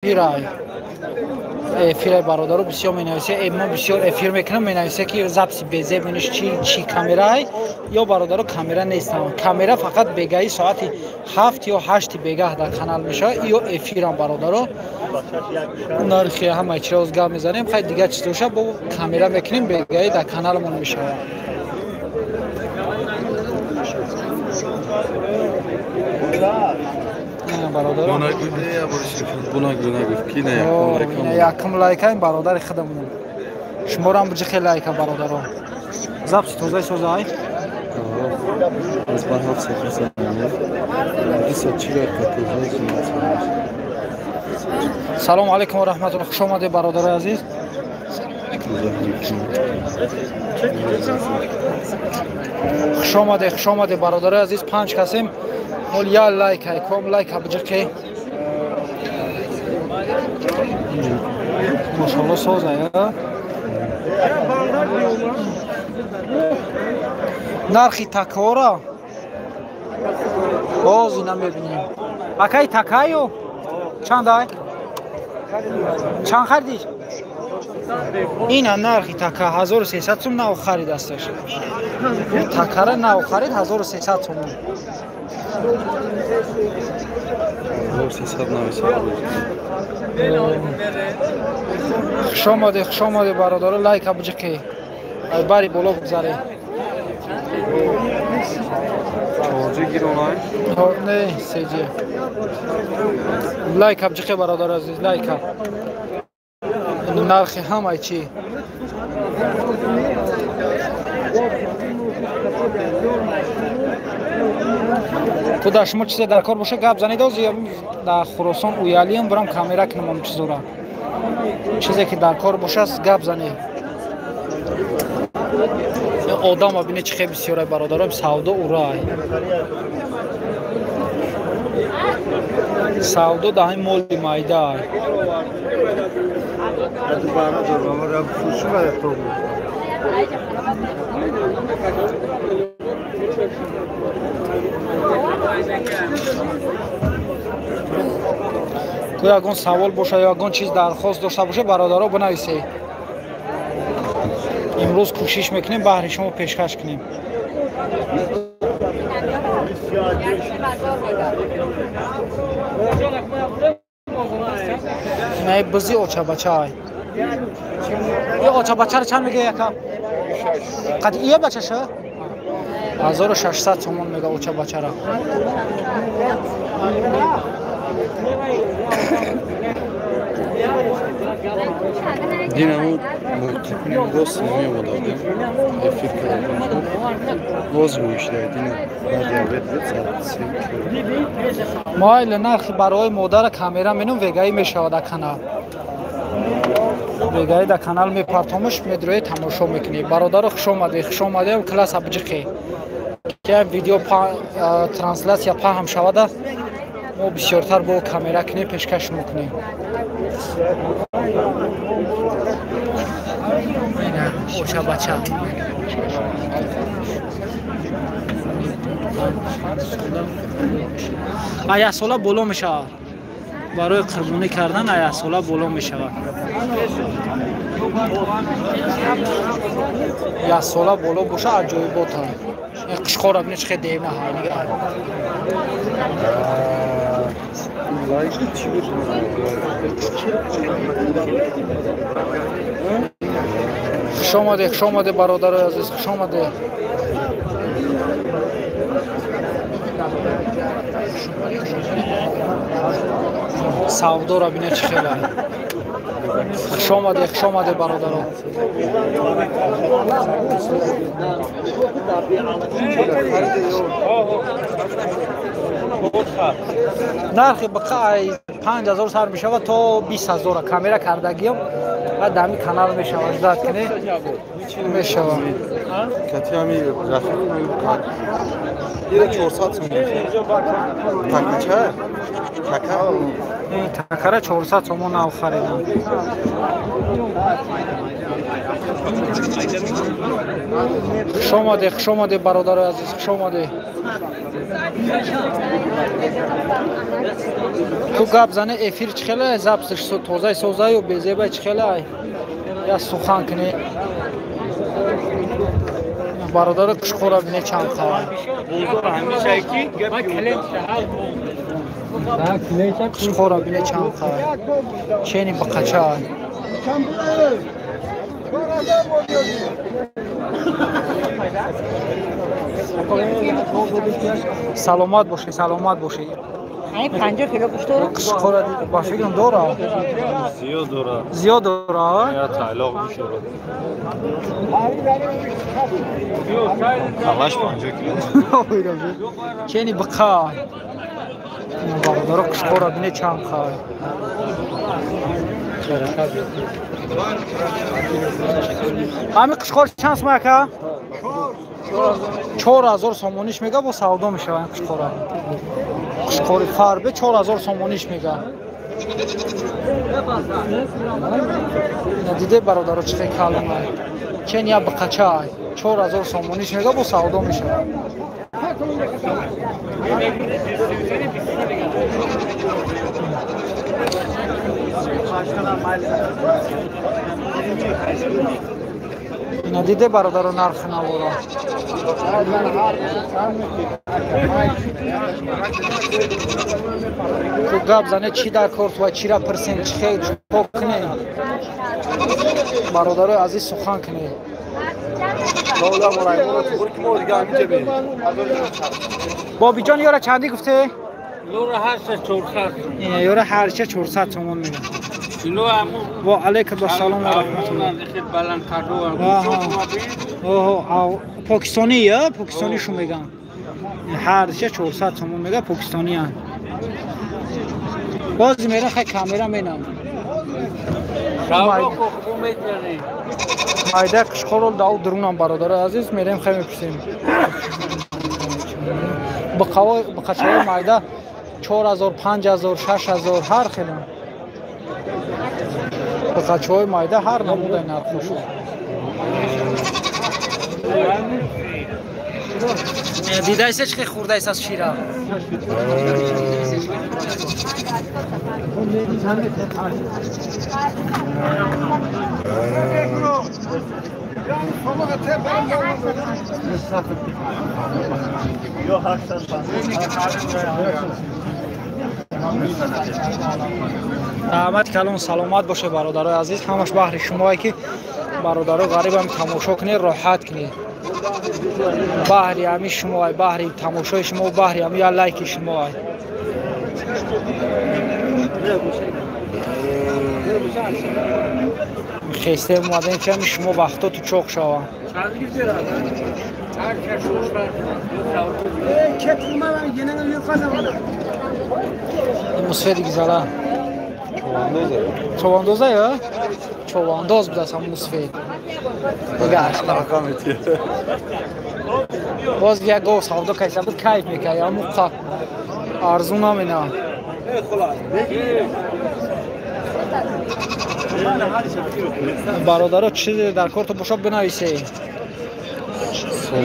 Эфирай. Эфирай бародаро бисёр менависе, мо бисёр эфир мекунам, менависе ки записи безеб мениш чи камерай ё бародаро камера нестам. Камера фақат бегаҳи соати 7 ё 8 бегаҳ дар канал мешавад ё эфирам бародаро. Нархи ҳамаи чиро гап мезанем, хай дигар чиз боша бо камера мекунем, бегаҳи дар каналамон мешавад. Бародаро якум лайка бародари худамон. Шуморам биҷи лайка бародаро. Записи тозаи созай? Салому алайкум ва раҳматуллоҳ. Хуш омадед бародарои азиз. Хуш омадед, хуш омадед бародарои азиз. 5 касем. Ҳол я лайка, ком лайка биҷиқе. Машалло соза, я. Нархи такора боз ина мебинем. Акай такаю чанд ай? Чанд харидиш? Ина нархи така 1300 сум нав харид асташ. Такара нав харид 1300 сум. Хуш омадед, хуш омадед бародаро, лайка биҷиқе. Ай бари боло бигзаре. Не, сеҷе. Лайка биҷиқе бародаро азиз, лайка. Нархи ҳамаи чи. Куда шумо чизе дар кор боша гап занед, оз дар Хуросон уялиам бурам камера кунам он чизора. Чизе ки дар кор боша гап занед. Одам бинед чи хеле бисёрай бародарам, савдо урай. Савдо дар ҳамин моли майда. Ку ягон савол боша ё ягон чиз дархост дошта боша бародаро бинависед. Имрӯз кӯшиш мекунем баҳри шумо пешкаш кунем. Инаи бизи очабачай. Ё очабачаро чанд мега яка? Қад ия бачаша? 1600 сомон мега очабачара. Динаму рост намеомададем, эфир кардем. Боз гӯшида дина баъди обед буд соат 3. Майли нархи барои модара камера менум вегаӣ мешавад дар канал. Вегаӣ дар канал мепартомаш медрои тамошо мекунӣ. Бародаро хуш омадед, хуш омадед класс абҷиқе. Ки видео трансляция паҳм шавада мо бисёртар бо камера кунем пешкаш мекунем. Оча бача. Ая сола боло мешавад. Барои қурбонӣ кардан ая сола боло мешавад. Я сола боло боша аҷоибота. Қишқора бинед чӣ хел девна ҳай нигаҳ. Хуш омадед, хуш омадед бародарои азиз, хуш омадед. Савдоро бинед чӣ хел ай. Хуш омадед, хуш омадед бародаро. Нархи бақа 5000 сар мешавад то 20000. Камера кардагиам Баъд дар ҳамин канал мешавад, ждать кунед, мешавад. Кати ҳами рафиқ ира 400 сом. Такача? Така? Такара 400 сомон нав харидам. Хуш омадед, хуш омадед, бародарои азиз, хуш омадед. Ту гап зане, эфир чӣ хелай, записш тозаи созаю безебай чӣ хелай? Я сухан кунӣ. Бародаро қушқора бине чанд қавай. Қушқора бине чанд қавай. Чени бақачай. Саломат бошед, саломат бошед. 50 кило гӯшт дорад? Қушқора ба фикрам дорад. Зиёд дорад. Зиёд дорад? Я тайлоқ мешавад. Ҳамаш 50 кило. Чени биқа. Бародаро қушқора бине чанд қай. Ҳамин қушқор чанд сум ака? 4000 сомониш мега, бо савдо мешава ин қушқора. Қушқори фарбе 4000 сомониш мега. Диде бародаро чӣ хел калонай. Чен я биқачай. 4000 сомониш мега, бо савдо мешава. Ина диде бародаро нархи наворо. Ту гап зане чӣ дар кор ту ва чира пирсем, чӣ хел чӣ кунем? Бародарои азиз сухан кунед. Бобиҷон ёра чандӣ гуфте? Ёра 8400. Ёра 8400 сомон мегӯяд. Ва алайкум ассалом ва раҳматуллоҳ. Покистонӣ я? Покистонӣ шу мегӯянд. 8400 сомон мегӯяд, покистониянд. Боз мера хай камера менам. Майда қушқорро дау дурунам бародарои азиз, мерем хай мепурсем. Биқачаҳои майда 4000, 5000, 6000 ҳар хеле. Биқачаҳои майда ҳар намудаи нархошо. Дидаисе чӣ хел хӯрдаист аз шира? Раҳмат калон, саломат боше бародарои азиз. Ҳамаш баҳри шумое ки бародаро ғарибам тамошо кунед, роҳат кунед. Баҳри ҳами шумоай, баҳри тамошои шумо, баҳри ҳами я лайки шумоай. Хесте омадем ки ҳами шумо вақтоту чоқ шава. Мусфеди гизала. Човандоза ё? Човандоз будааст ҳам мусфед. Боз як гов савдо кайса буд, кайф мекард, аммо арзу намена. Бародаро чизе дар корто бошад бинависед.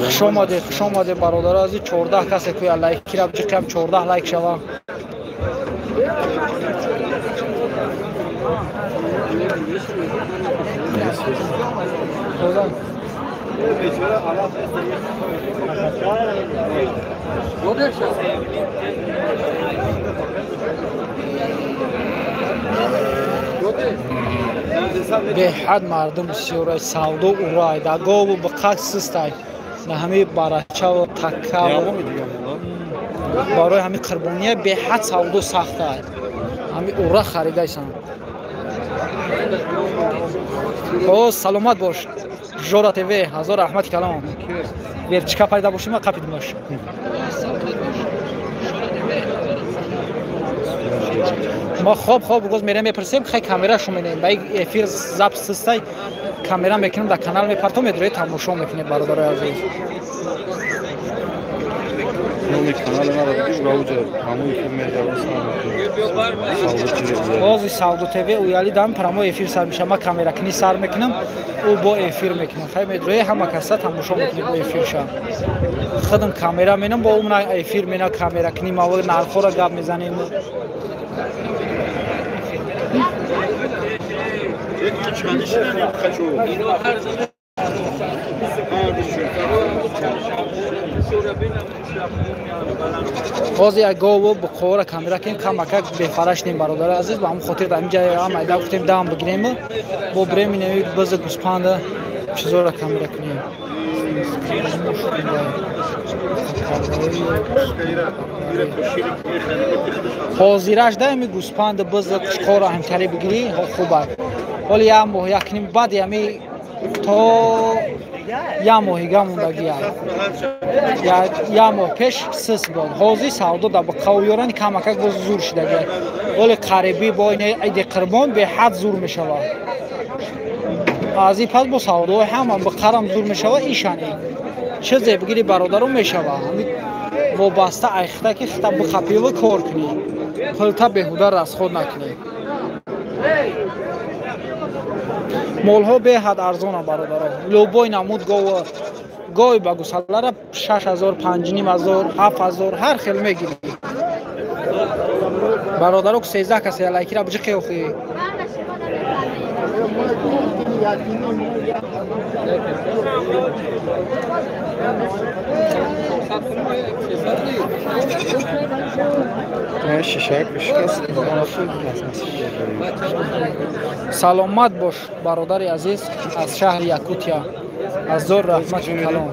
Хуш омадед, хуш омадед бародаро азиз. 14 касе куя лайк кира биҷиқам 14 лайк шава. Беҳад мардум бисёрай, савдо урай, да гову биқак систай, на ҳамаи барачаву таккаву барои ҳамин қурбония беҳад савдо сахтай, ҳамин ура харидайсан. О, саломат бош, Жора ТВ, ҳазор раҳмати калом. Верчика пайда боши, ма қапидимаш. Мо хоб гоз мерем мепурсем, хай камерашу менем. Ба эфир запис систай камера мекунем, дар канал мепартом, медрои тамошо мекунем, бародарои азиз. Номи канали маро бигӯ, равҷа ҳамои эфир меравад. Бози Савдо ТВ уяли дам прямой эфир сар мешавад. Ма камеракунӣ сар мекунам, ӯ бо эфир мекунам. Хай медрои ҳама каса тамошо мекунем бо эфирша. Худам камера менам, бо ӯ эфир мена камеракунӣ, ма нархҳоро гап мезанем. Боз як гову буқора камера кунем, камакак бефараш нем, бародари азиз. Ба ҳамон хотир дар инҷа майда гуфтем дам бигирем, бо бирем инами бизу гӯспанда чизоро камера кунем. Ҳозираш да ами гӯспанда бизу қушқоро ҳамтаре бигирӣ хуб аст. Ҳоли як моҳ як ним баъди ами то як моҳига мондагӣ аст. Як моҳ пеш сис буд. Ҳозир савдо дар қавёрани камакак боз зур шудагӣ. Ҳоли қарибӣ бо ин иди қурбон беҳад зур мешавад. Аз ин пас бо савдои ҳама бақарам зур мешавад, ишани. Чизе бигири бародаро мешавад. Ҳамин вобаста айхта ки хита бихапиву кор кунӣ. Пулта беҳуда расход накунӣ. Молҳо беҳад арзонанд, бародаро. Любой намуд гов, гови ба гусалара 6000, 5500, 7000 ҳар хел мегирӣ. Бародаро, 13 касе лайкира биҷиқе охи. Саломат бош, бародари азиз, аз шаҳри Якутия. Аз зор раҳмати калон.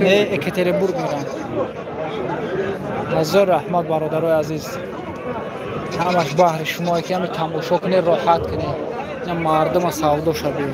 Не, Екатеринбург мерам. Аз зор раҳмат, бародарои азиз. Ҳамаш баҳри шумое ки ҳами тамошо кунед, роҳат кунед. Мардума савдо шавед.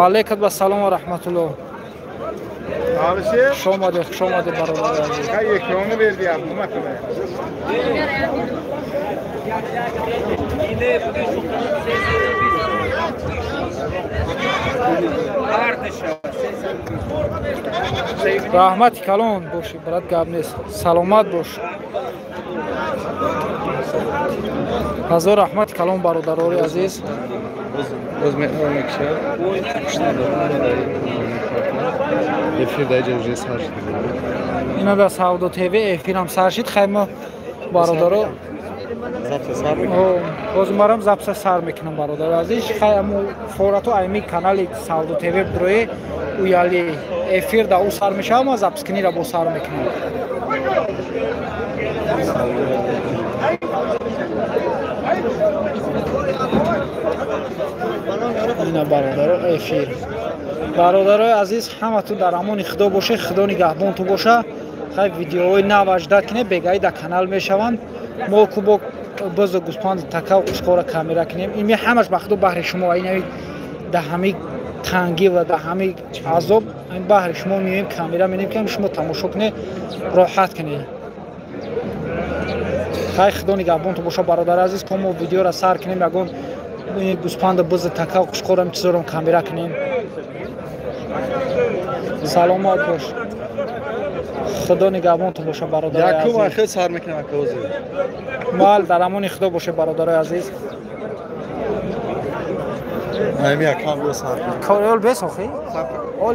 Алейкум ва салом ва раҳматуллоҳ. Хуш омадед, хуш омадед, бародари азиз. Раҳмати калон бошӣ, брат, гап нест. Саломат бош. Ҳазор раҳмати калон, бародарори азиз. Боз мекушад. Эфир дар инҷа уже сар шуд. Ина дар Савдо ТВ эфирам сар шуд. Хай мо бародаро запса сар мекунем. Боз марам запса сар мекунам, бародари азиз. Хай аму форату айми канали Савдо ТВ бидрои уяли эфир да ӯ сар мешавад, ма запискунира бо сар мекунам. Ина бародаро эфир. Бародарои азиз, ҳаматон дар амони Худо боше, Худо нигаҳбонтон боша. Хай видеоҳои нав аждад кунед, бегаи дар канал мешаванд. Мо кубо бизу гӯспанди такав қушқора камера кунем. Ин ҳамаш ба Худо баҳри шумо. Ин дар ҳамаи тангӣ ва дар ҳамаи азоб ин баҳри шумо меоем, камера менем, ки шумо тамошо кунед, роҳат кунед. Хай Худо нигаҳбонтон боша, бародари азиз. Ко мо видеоро сар кунем, ягон гӯспанда бизу такав қушқора чизоро камера кунем. Саломат бош. Худо нигаҳбонтон боша, бародари азиз. Якум ахир сар мекунам акози. Мал дар амони Худо боше, бародари азиз. Ами якам сар. Корол бес охи? Ол.